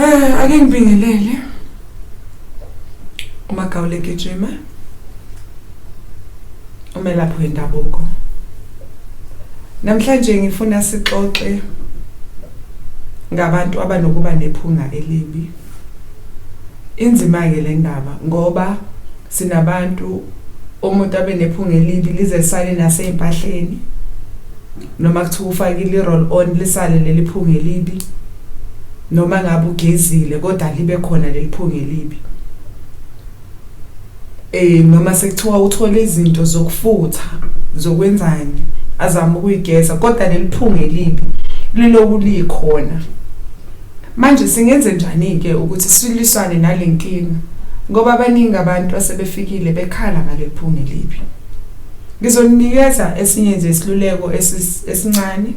Ake ngibingelele uMagawule gijima umelaphi wendabuko. Namhlanje ngifuna sixoxe ngabantu abanokuba nephunga elibi. Inzima-ke le ndaba ngoba sinabantu umuntu abe nephunga elibi lize lisale nasey'mpahleni noma kuthiwa ufakile i-roll on lisale leli phunga elibi noma ngabe ugezile kodwa libe khona leli phunga elibi. Noma sekuthiwa uthole izinto zokufutha zokwenzani azame ukuyigeza kodwa leli phunga elibi liloku likhona. Manje singenze njani-ke ukuthi silwisane nale nkinga ngoba abaningi abantu asebefikile bekhala ngaleli phunga elibi. Ngizoninikeza esinye nje isiluleko esincane.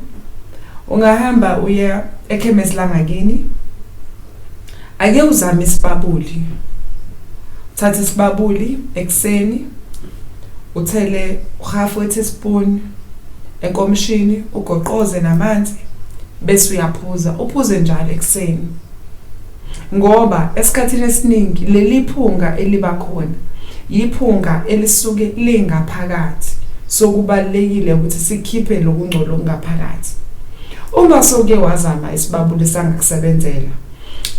Ungahamba uya ekhemesi langakini, ake uzame isibabuli. Uthathe isibabuli ekuseni, uthele uhafu we-teaspoon enkomishini, ugoqoze namanzi bese uyaphuza, uphuze njalo ekuseni. Ngoba esikhathini esiningi leli phunga eliba khona yiphunga elisuke lingaphakathi. So kubalulekile ukuthi sikhiphe lokungcola okungaphakathi. Uma sewuke wazama isibabuli sangakusebenzela,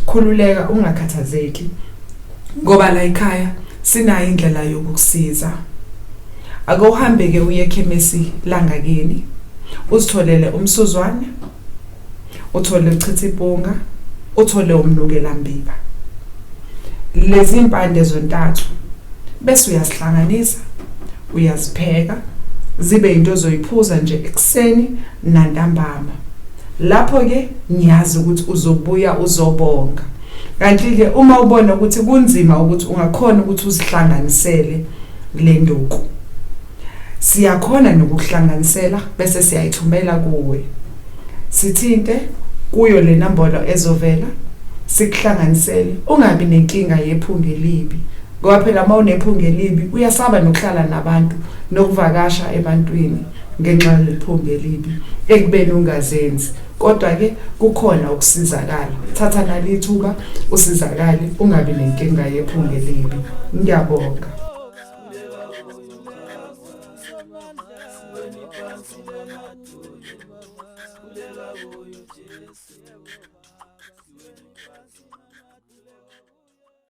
khululeka ungakhathazeki ngoba la ekhaya sinayo indlela yokukusiza. Ake uhambe-ke uye ekhemesi langakini uzitholele umsuzwane, uthole uchithipunga, uthole umnukelambiba. Lezi mpande zontathu bese uyazihlanganisa uyazipheka zibe into ozoyiphuza nje ekuseni nantambama. Lapho-ke ngiyazi ukuthi uzobuya uzobonga. Kanti-ke uma ubona ukuthi kunzima ukuthi ungakhona ukuthi uzihlanganisele le nduku, siyakhona nokukuhlanganisela bese siyayithumela kuwe. Sithinte kuyo le nambolo ezovela sikuhlanganisele, ungabi nenkinga yephunga elibi ngoba phela uma unephunga elibi uyasaba nokuhlala nabantu nokuvakasha ebantwini ngenxa yaleli elibi ekubeni ungazenzi. Kodwa-ke kukhona ukusizakala. Thatha nali ithuba usizakale ungabi nenkinga yephunga elibi. Ngiyabonga.